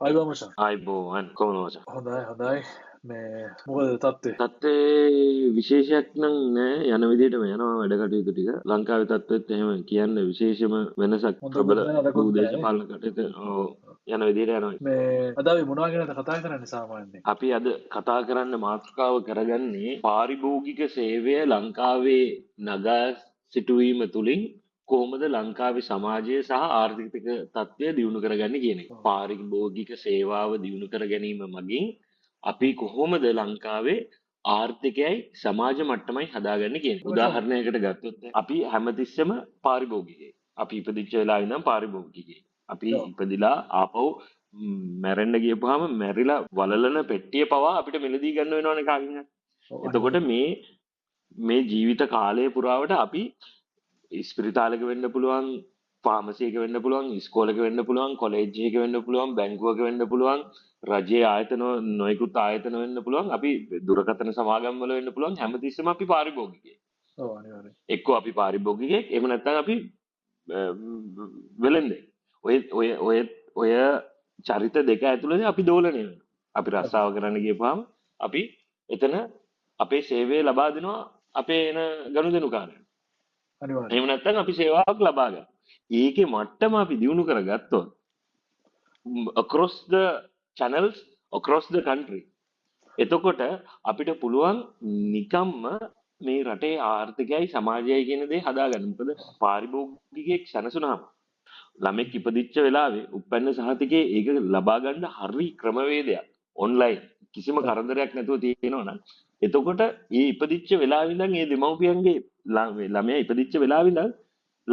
ආයිබෝවන් මචං. ආයිබෝවන්, කොහොමද මචං? හොඳයි හොඳයි. මේ මොකද තත්ත්වය? තත්ත්වේ විශේෂයක් නම් නෑ, යන විදිහටම යනවා වැඩ කටයුතු ටික. ලංකාවේ තත්ත්වෙත් එහෙම කියන්න විශේෂම වෙනසක් ප්‍රබල දේශපාලන කටයුතු ඔව් යන විදිහට යනවා. මේ අද අපි මොනවා ගැනද කතා කරන්නේ සාමාන්‍යයෙන්? අපි අද කතා කරන්න මාතෘකාව කරගන්නේ පාරිභෝගික සේවය ලංකාවේ නගා සිටුවීම තුලින් කොහොමද ලංකාවේ සමාජය සහ ආර්ථික තත්ත්වය දියුණු කරගන්නේ කියන එක. පාරිභෝගික සේවාව දියුණු කර ගැනීම මගින් අපි කොහොමද ලංකාවේ ආර්ථිකයයි සමාජ මට්ටමයි හදාගන්නේ කියන එක. උදාහරණයකට ගත්තොත් අපි හැමතිස්සෙම පාරිභෝගිකයෙක්. අපි ඉපදිච්ච වෙලාවේ ඉඳන් පාරිභෝගිකයෙක්. අපි ඉපදිලා ආපහු මැරෙන්න ගියපුවාම මැරිලා වලලන පෙට්ටිය පවා අපිට මිලදී ගන්න වෙනවනේ කාගෙන් හරි. එතකොට මේ මේ ජීවිත කාලය පුරාවට අපි ඉස්පිරිතාලෙක වෙන්න පුළුවන්, ෆාමසි එක වෙන්න පුළුවන්, ඉස්කෝලේක වෙන්න පුළුවන්, කොලෙජ් එකක වෙන්න පුළුවන්, බැංකුවක වෙන්න පුළුවන්, රජයේ ආයතන නොයෙකුත් ආයතන වෙන්න පුළුවන්, අපි දුරකථන සමාගම් වල වෙන්න පුළුවන්, හැමතිස්සෙම අපි පාරිභෝගිකයෙක්. ඔව් අනිවාර්යයෙන්. එක්කෝ අපි පාරිභෝගිකයෙක්, එහෙම නැත්නම් අපි වෙලෙන්දෙක්. ඔය ඔය ඔය ඔය චරිත දෙක ඇතුළතදී අපි දෝලණය වෙනවා. අපි රස්සාව කරන්න ගියපුවාම අපි එතන අපේ සේවය ලබා දෙනවා අපේ එන ගනුදෙනුකාරයන්. අනිවාර්යයෙන්. එහෙම නැත්නම් අපි සේවාවක් ලබා ගන්නවා. ඒකේ මට්ටම අපි දියුණු කරගත්තොත් across the channels, across the country, එතකොට අපිට පුළුවන් නිකම්ම මේ රටේ ආර්ථිකයයි සමාජයයි කියන දේ හදාගන්න. මොකද පාරිභෝගිකයෙක් සැනසුනහම ළමෙක් ඉපදිච්ච වෙලාවේ උප්පැන්න සහතිකයේ ඒක ලබා ගන්න හරි ක්‍රමවේදයක් ඔන්ලයින් කිසිම කරදරයක් නැතුව තියෙනවා නම්, එතකොට ඒ ඉපදිච්ච වෙලාවෙ ඉඳන් ඒ දෙමව්පියන්ගේ ළමයා ඉපදිච්ච වෙලාවෙ ඉඳන්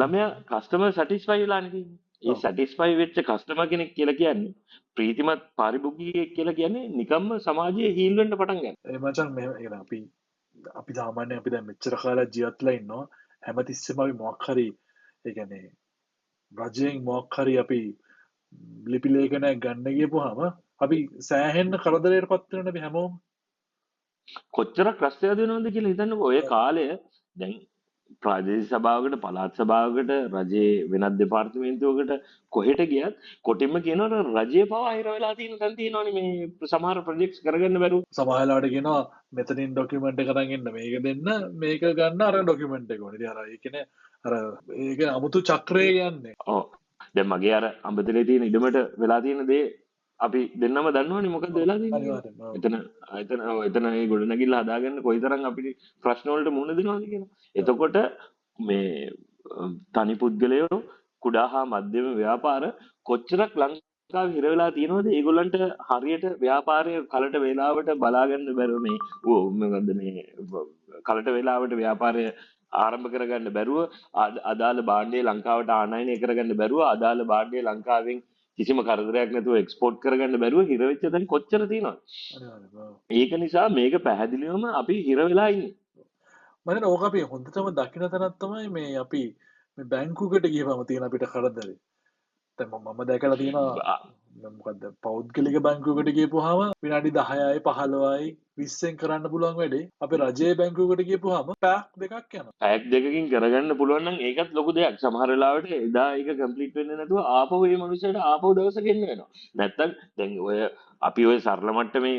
ළමයා කස්ටමර් සැටිස්ෆයි වෙලානේ තියෙන්නේ. ඒ සැටිස්ෆයි වෙච්ච කස්ටමර් කෙනෙක් කියලා කියන්නේ ප්‍රීතිමත් පාරිභෝගිකයෙක් කියලා කියන්නේ නිකම්ම සමාජයේ හීල් වෙන්න පටන් ගන්නවා. ඒ මචං මෙහෙම ඒ කියන්නේ අපි අපි සාමාන්‍යයෙන් අපි දැන් මෙච්චර කාලයක් ජීවත් වෙලා ඉන්නවා. හැමතිස්සෙම අපි මොකක් හරි ඒ කියන්නේ රජයෙන් මොකක් හරි අපි ලිපි ලේඛනයක් ගන්න ගියපුවාම අපි සෑහෙන්න කරදරයට පත් වෙනවනේ අපි හැමෝම. කොච්චරක් රස්තියාදු වෙනවද කියලා හිතන්නකෝ. ඔය කාලය දැන් ප්‍රාදේශීය සභාවකට, පළාත් සභාවකට, රජයේ වෙනත් දෙපාර්තමේන්තුවකට කොහෙට ගියත් කොටින්ම කියනවා රජයේ පවා හිර වෙලා තියෙන තැන් තියෙනවනේ මේ සමහර ප්‍රොජෙක්ට්ස් කරගන්න බැරුව. සමහර වෙලාවට කියනවා මෙතනින් ඩොකියුමන්ට් එක අරන් එන්න, මේක දෙන්න, මේක ගන්න අර ඩොකියුමන්ට් එක ඕනේ. ඉතින් අර ඒ කියන්නේ අර ඒක 아무තු චක්‍රය යන්නේ. ඔව්. දැන් මගේ අර අඹතලේ තියෙන ඉඩමට වෙලා තියෙන දේ අපි දෙන්නම දන්නවනේ මොකද්ද වෙලා තියෙන්නේ. එතන එතන එතන ඒ ගොඩනැගිල්ල හදාගන්න කොයිතරම් අපිට ප්‍රශ්න වලට මුහුණ දෙනවද කියලා. එතකොට මේ තනි පුද්ගලයෝ කුඩා හා මධ්‍යම ව්‍යාපාර කොච්චරක් ලංකාවේ හිර වෙලා තියෙනවද? ඒගොල්ලන්ට හරියට ව්‍යාපාරය කලට වේලාවට බලා ගන්න බැරුව මේ මොකද්ද මේ කලට වේලාවට ව්‍යාපාරය ආරම්භ කරගන්න බැරුව, අදාළ භාණ්ඩය ලංකාවට ආනයනය කරගන්න බැරුව, අදාළ භාණ්ඩය ලංකාවෙන් කිසිම කරදරයක් නැතුව එක්ස්පෝර්ට් කරගන්න බැරුව හිර වෙච්ච තැන් කොච්චර තියෙනවද? ඒක නිසා මේක පැහැදිලිවම අපි හිර වෙලා ඉන්නේ. මම හිතන්නේ ඕක අපි හොඳටම දකින තැනක් තමයි මේ අපි මේ බැංකුවකට ගියපම තියෙන අපිට කරදරේ. දැන් මම දැකලා තියෙනවා මොකද්ද පෞද්ගලික බැංකුවකට ගියපුවාම විනාඩි 10යි 15යි 20න් කරන්න පුළුවන් වැඩේ අපේ රජයේ බැංකුවකට ගියපුවාම පැයක් දෙකක් යනවා. පැයක් දෙකකින් කරගන්න පුළුවන් නම් ඒකත් ලොකු දෙයක්. සමහර වෙලාවට එදා ඒක කම්ප්ලීට් වෙන්නේ නැතුව ආපහු මේ මනුස්සයාට ආපහු දවසක එන්න වෙනවා. නැත්තම් දැන් ඔය අපි ඔය සරල මට්ටමේ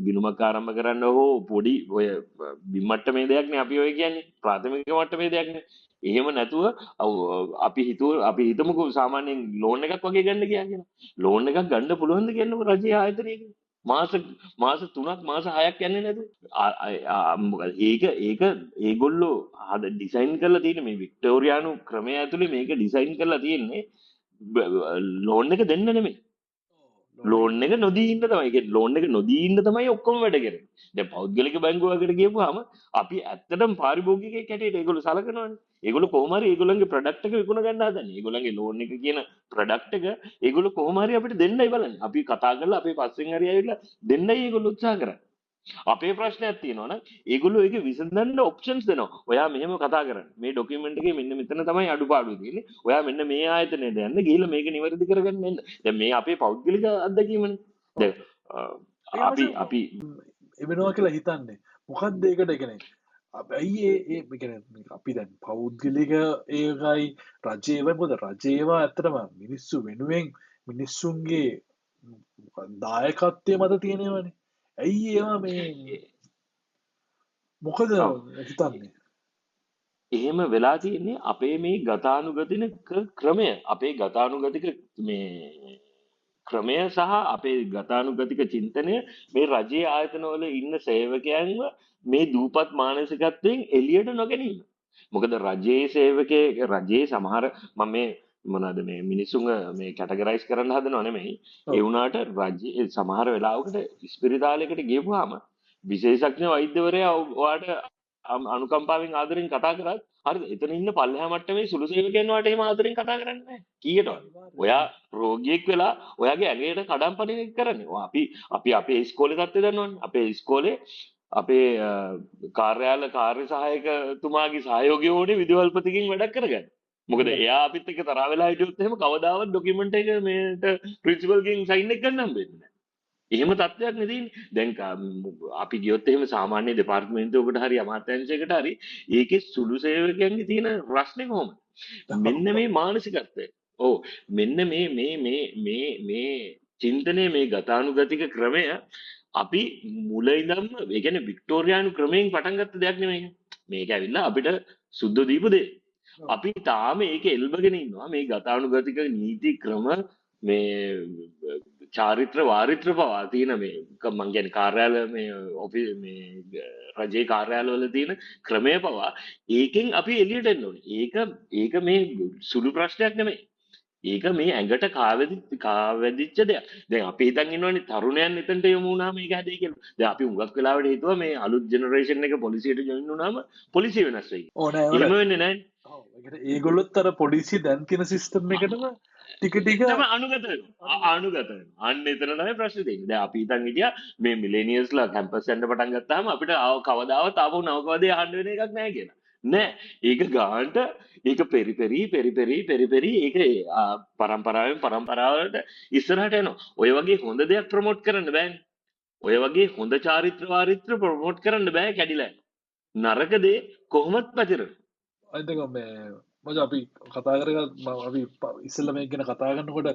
ගිණුමක් ආරම්භ කරන්න හෝ පොඩි ඔය බිම් මට්ටමේ දෙයක් නේ අපි ඔය කියන්නේ. ප්‍රාථමික මට්ටමේ දෙයක් නේ. එහෙම නැතුව අපි හිතමුකෝ සාමාන්‍යයෙන් ලෝන් එකක් වගේ ගන්න ගියා කියලා. ලෝන් එකක් ගන්න පුළුවන්ද කියන්නකෝ රජයේ ආයතනයකින්? මාස 3ක් මාස 6ක් යන්නේ නැතුව. ඒක ඒක ඒගොල්ලෝ ඩිසයින් කරලා තියෙන මේ වික්ටෝරියානු ක්‍රමය ඇතුලේ මේක ඩිසයින් කරලා තියෙන්නේ ලෝන් එක දෙන්න නෙමෙයි. ලෝන් එක නොදී ඉන්න තමයි. ඒ කියන්නේ ලෝන් එක නොදී ඉන්න තමයි ඔක්කොම වැඩ කරන්නේ. දැන් පෞද්ගලික බැංකුවකට ගියපුවාම අපි ඇත්තටම පාරිභෝගිකයෙක් හැටියට ඒගොල්ලෝ සලකනවනේ. ඒගොල්ලෝ කොහොම හරි ඒගොල්ලන්ගේ ප්‍රොඩක්ට් එක විකුණ ගන්න හදන්නේ. ඒගොල්ලන්ගේ ලෝන් එක කියන ප්‍රොඩක්ට් එක ඒගොල්ලෝ කොහොම හරි අපිට දෙන්නයි බලන්නේ. අපි කතා කරලා අපේ පස්සෙන් හරි ඇවිල්ලා දෙන්නයි ඒගොල්ලෝ උත්සාහ කරන්නේ. අපේ ප්‍රශ්නයක් තියෙනවා නම් ඒගොල්ලෝ ඒක විසඳන්න ඔප්ෂන්ස් දෙනවා. ඔයා මෙහෙම කතා කරන්න. මේ ඩොකියුමන්ට් එකේ මෙන්න මෙතන තමයි අඩුපාඩු තියෙන්නේ. ඔයා මෙන්න මේ ආයතනයට යන්න ගිහිල්ලා මේක නිවැරදි කරගන්න එන්න. දැන් මේ අපේ පෞද්ගලික අත්දැකීමනේ. දැන් අපි අපි එවෙනවා කියලා හිතන්නේ. මොකද්ද ඒකට ඒ කියන්නේ ඇයි ඒ ඒ අපි දැන් පෞද්ගලික ඒකයි රජයේ ඒවා, මොකද රජයේ ඒවා ඇත්තටම මිනිස්සු වෙනුවෙන් මිනිස්සුන්ගේ දායකත්වය මත තියෙන ඒවානේ. ඇයි ඒවා මේ මොකද හිතන්නේ? එහෙම වෙලා තියෙන්නේ අපේ මේ ගතානුගතික ක්‍රමය, අපේ ගතානුගතික මේ ක්‍රමය සහ අපේ ගතානුගතික චින්තනය මේ රජයේ ආයතනවල ඉන්න සේවකයන්ව මේ දූපත් මානසිකත්වයෙන් එළියට නොගැනීම. මොකද රජයේ සේවකයේ රජයේ සමහර මම මේ මොනවාද මේ මිනිස්සුන්ව මේ කැටගරයිස් කරන්න හදනව නෙමෙයි. ඒ වුණාට රජයේ සමහර වෙලාවකට ඉස්පිරිතාලයකට ගියපුවාම විශේෂඥ වෛද්‍යවරයා ඔයාට අනුකම්පාවෙන් ආදරෙන් කතා කරත් හරිද, එතන ඉන්න පල්ලෙහා මට්ටමේ සුළු සේවකයන් ඔයාට එහෙම ආදරෙන් කතා කරන්නේ නැහැ. කීයටවත්. ඔයා රෝගියෙක් වෙලා ඔයාගේ ඇඟේට කඩම් පනින එක කරන්නේ. ඔය අපි අපි අපේ ඉස්කෝලේ තත්ත්වය දන්නවනේ. අපේ ඉස්කෝලේ අපේ කාර්යාල කාර්ය සහායකතුමාගේ සහයෝගය ඕනේ විදුහල්පතිගෙන් වැඩක් කරගන්න. මොකද එයා අපිත් එක්ක තරහ වෙලා හිටියොත් එහෙම කවදාවත් ඩොකියුමන්ට් එක මේට ප්‍රින්සිපල්ගෙන් සයින් එක ගන්න හම්බෙන්නේ නැහැ. එහෙම තත්ත්වයක් නේ තියෙන්නේ. දැන් අපි ගියොත් එහෙම සාමාන්‍ය දෙපාර්තමේන්තුවකට හරි අමාත්‍යාංශයකට හරි ඒකේ සුළු සේවකයන්ගේ තියෙන ප්‍රශ්නේ කොහොමද? මෙන්න මේ මානසිකත්වය. ඔව්, මෙන්න මේ මේ මේ මේ මේ චින්තනය, මේ ගතානුගතික ක්‍රමය අපි මුල ඉඳන්ම, ඒ කියන්නේ වික්ටෝරියානු ක්‍රමයෙන් පටන් ගත්ත දෙයක් නෙමෙයි. මේක ඇවිල්ලා අපිට සුද්ධ දීපු දෙයක්. අපි තාම ඒක එල්බගෙන ඉන්නවා. මේ ගතානුගතික නීති ක්‍රම, මේ චාරිත්‍ර වාරිත්‍ර පවා තියෙන මේ මං කියන්නේ කාර්යාල මේ ඔෆිස් මේ රජයේ කාර්යාලවල තියෙන ක්‍රමය පවා ඒකෙන් අපි එළියට එන්න ඕනේ. ඒක ඒක මේ සුළු ප්‍රශ්නයක් නෙමෙයි. ඒක මේ ඇඟට කාවැදිච්ච දෙයක්. දැන් අපි හිතන් ඉන්නවනේ තරුණයන් එතනට යොමු වුණාම ඒක හැදෙයි කියලා. දැන් අපි හුඟක් වෙලාවට හිතුවා මේ අලුත් ජෙනරේෂන් එක පොලිසියට ජොයින් වුණාම පොලිසිය වෙනස් වෙයි. ඕ නෑ, එහෙම වෙන්නේ නෑනේ. ඔව්, ඒ කියන්නේ ඒගොල්ලොත් අර පොලිසිය දැන් තියෙන සිස්ටම් එකටම ටික ටික අනුගත වෙනවා. අනුගත වෙනවා. අන්න එතන තමයි ප්‍රශ්නේ තියෙන්නේ. දැන් අපි හිතන් හිටියා මේ මිලේනියල්ස්ලා කැම්පස් යන්න පටන් ගත්තාම අපිට කවදාවත් ආපහු නවකවදේ අහන්න වෙන එකක් නෑ කියලා. නෑ, ඒක ගානට ඒක පෙරි පෙරි පෙරි පෙරි පෙරි පෙරි ඒක පරම්පරාවෙන් පරම්පරාවලට ඉස්සරහට යනවා. ඔය වගේ හොඳ දෙයක් ප්‍රොමෝට් කරන්න බෑනේ. ඔය වගේ හොඳ චාරිත්‍ර වාරිත්‍ර ප්‍රොමෝට් කරන්න බෑ, කැඩිලා යනවා. නරක දේ කොහොමත් පැතිරෙනවා. අනිත් එක මේ මචං අපි කතා කරගෙන අපි ඉස්සෙල්ලා මේක ගැන කතා කරනකොට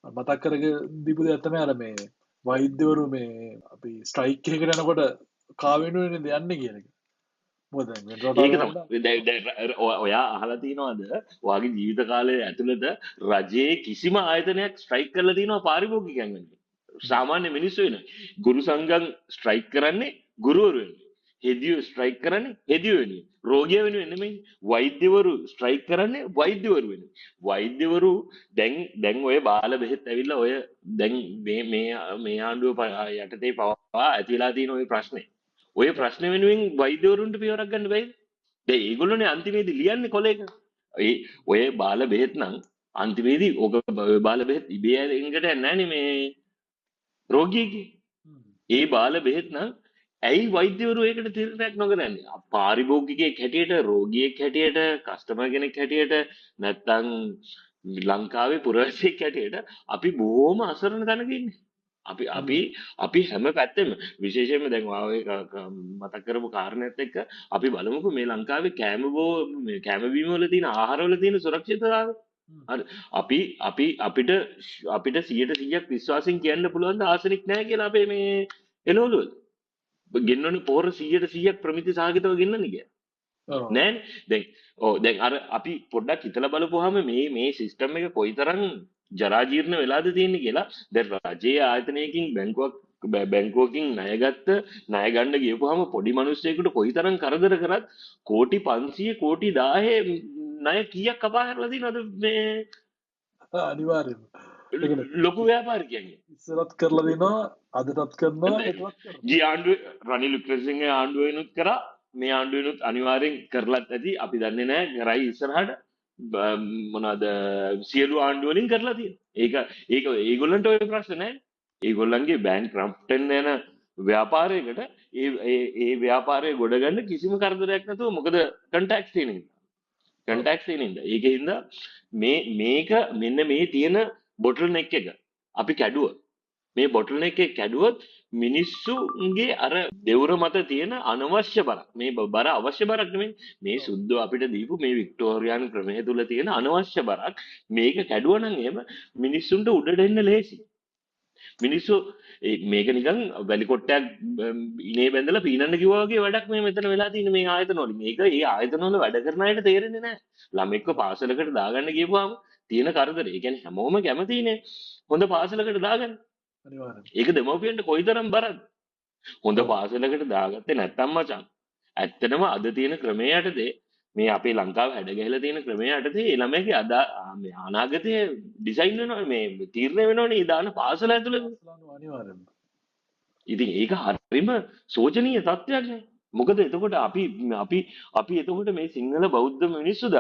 මතක් කරගෙන දීපු දෙයක් තමයි අර මේ වෛද්‍යවරු මේ අපි ස්ට්‍රයික් එකකට යනකොට කා වෙනුවෙන්ද යන්නේ කියන එක. මොකද දැන් වෙන රටවල් ඒක වල තමයි. දැන් ඔයා අහලා තියෙනවද ඔයාගේ ජීවිත කාලය ඇතුළත රජයේ කිසිම ආයතනයක් ස්ට්‍රයික් කරලා තියෙනව පාරිභෝගිකයන් වෙනුවෙන්? සාමාන්‍ය මිනිස්සු වෙනුවෙන්. ගුරු සංඝම් ස්ට්‍රයික් කරන්නේ ගුරුවරු වෙනුවෙන්. හෙදියෝ ස්ට්‍රයික් කරන්නේ හෙදියෝ වෙනුවෙන්. රෝගියා වෙනුවෙන් නෙමෙයි. වෛද්‍යවරු ස්ට්‍රයික් කරන්නේ වෛද්‍යවරු වෙනුවෙන්. වෛද්‍යවරු දැන් ඔය බාල බෙහෙත් ඇවිල්ලා ඔය දැන් මේ මේ මේ ආණ්ඩුව යටතේ පවා ඇති වෙලා තියෙන ඔය ප්‍රශ්නේ. ඔය ප්‍රශ්න වෙනුවෙන් වෛද්‍යවරුන්ට පියවරක් ගන්න බැයිද? දැන් ඒගොල්ලෝනේ අන්තිමේදී ලියන්නේ කොලේක. ඒ ඔය බාල බෙහෙත් නම් අන්තිමේදී ඔක ඔය බාල බෙහෙත් ඉබේ එංගට යන්නේ නැහනේ මේ රෝගියෙක්ගේ. ඒ බාල බෙහෙත් නම් ඇයි වෛද්‍යවරු ඒකට තීරණයක් නොගන්නේ? පාරිභෝගිකයෙක් හැටියට, රෝගියෙක් හැටියට, කස්ටමර් කෙනෙක් හැටියට, නැත්තම් ලංකාවේ පුරවැසියෙක් හැටියට අපි බොහොම අසරණ තැනක ඉන්නේ. අපි අපි අපි හැම පැත්තෙම විශේෂයෙන්ම දැන් ඔයා ඔය මතක් කරපු කාරණයත් එක්ක අපි බලමුකෝ මේ ලංකාවේ කෑම මේ කෑම බීම වල තියෙන ආහාරවල තියෙන සුරක්ෂිතතාවය. හරි, අපි අපි අපිට අපිට 100%ක් විශ්වාසයෙන් කියන්න පුළුවන් ද ආසනික් නෑ කියලා අපේ මේ එළවලු වල. ගෙන්වන පොහොර 100%ක් ප්‍රමිති සහගතව ගෙන්නන්නේ කියලා. නෑනේ. දැන් ඔව්, දැන් අර අපි පොඩ්ඩක් හිතලා බලපුවාම මේ මේ සිස්ටම් එක කොයිතරම් ජරාජීර්ණ වෙලාද තියෙන්නේ කියලා. දැන් රජයේ ආයතනයකින් බැංකුවකින් ණය ගන්න ගියපුවාම පොඩි මිනිස්සෙකුට කොයිතරම් කරදර කරත් කෝටි 500 කෝටි 1000 ණය කීයක් කපා හැරලා තියෙනවද මේ? අනිවාර්යයෙන්ම. ලොකු ව්‍යාපාරිකයන්ගේ. ඉස්සරත් කරලා දෙනවා, අදටත් කරනවා, හෙටත් කරනවා. ගිය ආණ්ඩුවේ රනිල් වික්‍රමසිංහ ආණ්ඩුව වෙනුත් කරා, මේ ආණ්ඩුව වෙනුත් අනිවාර්යෙන් කරලත් ඇති. අපි දන්නේ නැහැ කරයි ඉස්සරහට මොනවාද සියලු ආණ්ඩු වලින් කරලා තියෙනවා. ඒක ඒක ඒගොල්ලන්ට ඔය ප්‍රශ්න නෑ. ඒගොල්ලන්ගේ බෑන්ක් රම්ප්ටන් යන ව්‍යාපාරයකට ඒ ඒ ඒ ව්‍යාපාරය ගොඩ ගන්න කිසිම කරදරයක් නැතුව, මොකද කන්ටැක්ට්ස් තියෙන හින්දා. කන්ටැක්ට්ස් තියෙන හින්දා. ඒකෙන් හින්දා මේ මේක මෙන්න මේ තියෙන බොටල් නෙක් එක අපි කැඩුවොත්, මේ බොටල් නෙක් එක කැඩුවොත් මිනිස්සුන්ගේ අර දෙවුර මත තියෙන අනවශ්‍ය බරක්, මේ බර අවශ්‍ය බරක් නෙමෙයි, මේ සුද්ධ අපිට දීපු මේ වික්ටෝරියානු ක්‍රමය තුල තියෙන අනවශ්‍ය බරක්, මේක කැඩුවා නම් එහෙම මිනිස්සුන්ට උඩට එන්න ලේසි. මිනිස්සු මේක නිකන් වැලි කොට්ටයක් ඉනේ බැඳලා පීනන්න කිව්වා වගේ වැඩක් මේ මෙතන වෙලා තියෙන මේ ආයතන වල. මේක ඒ ආයතන වල වැඩ කරන අයට තේරෙන්නේ නැහැ. ළමෙක්ව පාසලකට දාගන්න ගියපුවාම තියෙන කරදරේ. ඒ කියන්නේ හැමෝම කැමතිනේ හොඳ පාසලකට දාගන්න. අනිවාර්යයෙන්. ඒක දෙමව්පියන්ට කොයිතරම් බරද? හොඳ ඔව්. පාසලකට දාගත්තේ නැත්තම් මචං ඇත්තටම අද තියෙන ක්‍රමය යටතේ මේ අපේ ලංකාව හැඩ ගැහිලා තියෙන ක්‍රමය යටතේ ඒ ළමයාගේ මේ අනාගතය ඩිසයින් වෙනවා, මේ තීරණය වෙනවනේ ඒ දාන පාසල ඇතුළේ. පාසල අනුව අනිවාර්යයෙන්ම. ඉතින් ඒක හරිම සෝචනීය තත්ත්වයක් නේ. මොකද එතකොට අපි අපි අපි එතකොට මේ සිංහල බෞද්ධ මිනිස්සුද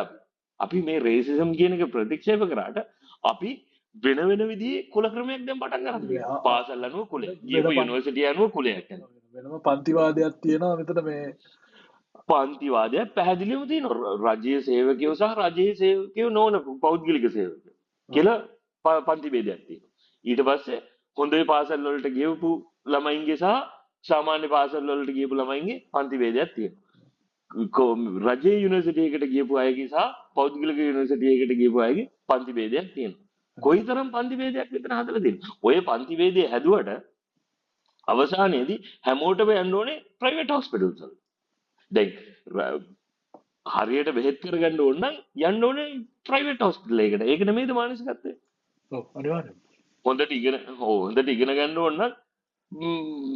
අපි මේ රේසිසම් කියන එක ප්‍රතික්ෂේප කරාට අපි වෙන වෙන විදිහේ කුල ක්‍රමයක් දැන් පටන් ගන්න තියෙනවා. පාසල් අනුව කුලය, ගියපු යුනිවර්සිටි අනුව කුලයක් යනවා. වෙනම පන්තිවාදයක් තියෙනවා මෙතන. මේ පන්තිවාදයක් පැහැදිලිවම තියෙනවා. රජයේ සේවකයෝ සහ රජයේ සේවකයෝ නොවන පෞද්ගලික සේවකයෝ කියලා පන්ති ભેදයක් තියෙනවා. ඊට පස්සේ හොඳ පාසල් වලට ගියපු ළමයින්ගේ සහ සාමාන්‍ය පාසල් වලට ගියපු ළමයින්ගේ පන්ති ભેදයක් තියෙනවා. රජයේ යුනිවර්සිටි එකට ගියපු අයගේ සහ පෞද්ගලික යුනිවර්සිටි එකට ගියපු අයගේ පන්ති ભેදයක් තියෙනවා. කොයිතරම් පන්ති ભેදයක් මෙතන හදලා තියෙනවද? ඔය පන්ති ભેදය හැදුවට අවසානයේදී හැමෝටම යන්න ඕනේ ප්‍රයිවට් හොස්පිටල්ස් වලට. දැන් හරියට බෙහෙත් කරගන්න ඕන නම් යන්න ඕනේ ප්‍රයිවට් හොස්පිටල් එකකට. ඒක නෙමෙයිද මානසිකත්වය? ඔව් අනිවාර්යයෙන්ම. හොඳට ඉගෙන හොඳට ඉගෙන ගන්න ඕන නම්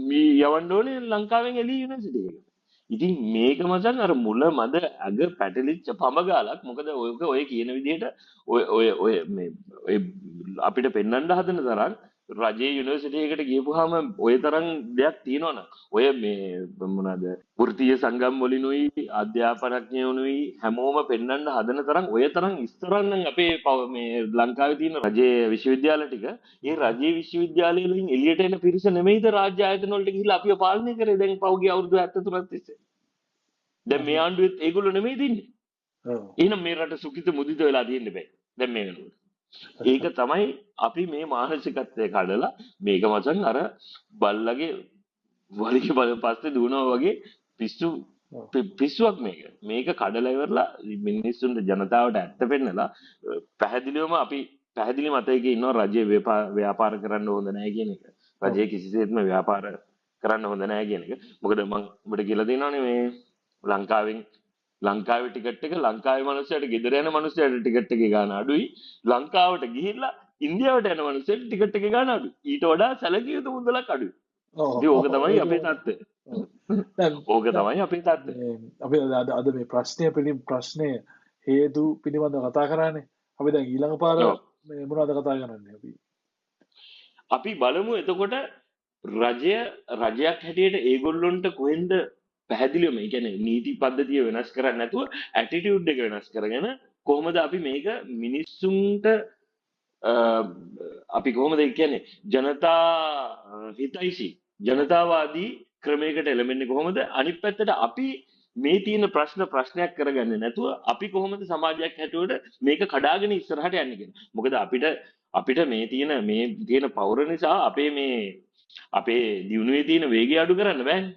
මේ යවන්න ඕනේ ලංකාවෙන් එළිය යුනිවර්සිටි එකට. ඉතින් මේක මචං අර මුල මැද අග පැටලිච්ච පඹගාලක්. මොකද ඔයක ඔය කියන විදිහට ඔය ඔය ඔය මේ ඔය අපිට පෙන්වන්න හදන තරම් රජයේ යුනිවර්සිටි එකට ගියපුවාම ඔය තරම් දෙයක් තියෙනවනම් ඔය මේ මොනවාද වෘත්තීය සංගම් වලිනුයි අධ්‍යාපනඥයෝනුයි හැමෝම පෙන්වන්න හදන තරම් ඔය තරම් ඉස්තරන් නම් අපේ මේ ලංකාවේ තියෙන රජයේ විශ්වවිද්‍යාල ටික, ඒ රජයේ විශ්වවිද්‍යාල වලින් එළියට එන පිරිස නෙමෙයිද රාජ්‍ය ආයතන වලට ගිහිල්ලා අපිව පාලනය කරේ දැන් පහුගිය අවුරුදු 73ක් තිස්සේ. දැන් මේ ආණ්ඩුවෙත් ඒගොල්ලෝ නෙමෙයිද ඉන්නේ? එහෙනම් මේ රට සුඛිත මුදිත වෙලා තියෙන්න බෑ දැන් මේ වෙනකොට. ඒක තමයි අපි මේ මානසිකත්වය කඩලා මේක මචං අර බල්ලගේ වලිගේ පස්සේ දුවනවා වගේ පිස්සුවක් මේක. මේක කඩලා ඉවරලා මිනිස්සුන්ට ජනතාවට ඇත්ත පෙන්නලා පැහැදිලිවම අපි පැහැදිලි මතයක ඉන්නවා රජය ව්‍යාපාර කරන්න හොඳ නැහැ කියන එක. රජය කිසිසේත්ම ව්‍යාපාර කරන්න හොඳ නැහැ කියන එක. මොකද මං ඔබට කියලා දෙනවනේ මේ ලංකාවේ ටිකට් එක ලංකාවේ මනුස්සයට ගෙදර යන මනුස්සයට ටිකට් එකේ ගාන අඩුයි. ලංකාවට ගිහිල්ලා ඉන්දියාවට යන මනුස්සයට ටිකට් එකේ ගාන අඩුයි. ඊට වඩා සැලකිය යුතු මුදලක් අඩුයි. ඉතින් ඕක තමයි අපේ තත්ත්වය. ඕක තමයි අපේ තත්ත්වය. අපි අද මේ ප්‍රශ්නය හේතු පිළිබඳව කතා කරානේ. අපි දැන් ඊළඟ පාර මේ මොනවද කතා කරන්නේ අපි? අපි බලමු එතකොට රජයක් හැටියට ඒගොල්ලොන්ට කොහෙන්ද පැහැදිලිවම ඒ කියන්නේ නීති පද්ධතිය වෙනස් කරන්නේ නැතුව ඇටිටියුඩ් එක වෙනස් කරගෙන කොහොමද අපි මේක මිනිස්සුන්ට අපි කොහොමද ඒ කියන්නේ ජනතා හිතයිසි ජනතාවාදී ක්‍රමයකට එළඹෙන්නේ කොහොමද? අනිත් පැත්තට අපි මේ තියෙන ප්‍රශ්නයක් කරගන්නේ නැතුව අපි කොහොමද සමාජයක් හැටියට මේක කඩාගෙන ඉස්සරහට යන්නේ කියන. මොකද අපිට මේ තියෙන පවුර නිසා අපේ මේ අපේ දියුණුවේ තියෙන වේගය අඩු කරන්න බෑනේ.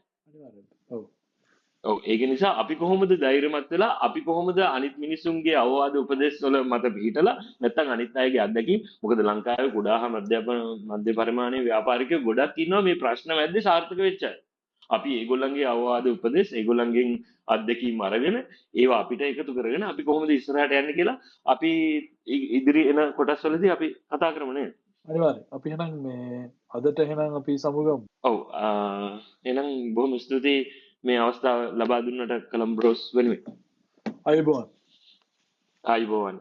ඔව් ඒක නිසා අපි කොහොමද ධෛර්යමත් වෙලා අපි කොහොමද අනිත් මිනිස්සුන්ගේ අවවාද උපදෙස් වල මත පිහිටලා නැත්නම් අනිත් අයගේ අත්දැකීම්, මොකද ලංකාවේ කුඩා හා මධ්‍ය පරිමාණයේ ව්‍යාපාරිකයෝ ගොඩක් ඉන්නවා මේ ප්‍රශ්න මැද්දේ සාර්ථක වෙච්ච අය. අපි ඒගොල්ලන්ගේ අවවාද උපදෙස් ඒගොල්ලන්ගෙන් අත්දැකීම් අරගෙන ඒවා අපිට එකතු කරගෙන අපි කොහොමද ඉස්සරහට යන්නේ කියලා අපි ඉදිරි එන කොටස් වලදී අපි කතා කරමු නේද? අනිවාර්යයෙන්. අපි එහෙනම් මේ අදට එහෙනම් අපි සමුගමු. ඔව් එහෙනම් බොහොම ස්තුතියි මේ අවස්ථාව ලබා දුන්නට කොලම්බෝස් වෙනුවෙන්. ආයුබෝවන්. ආයුබෝවන්.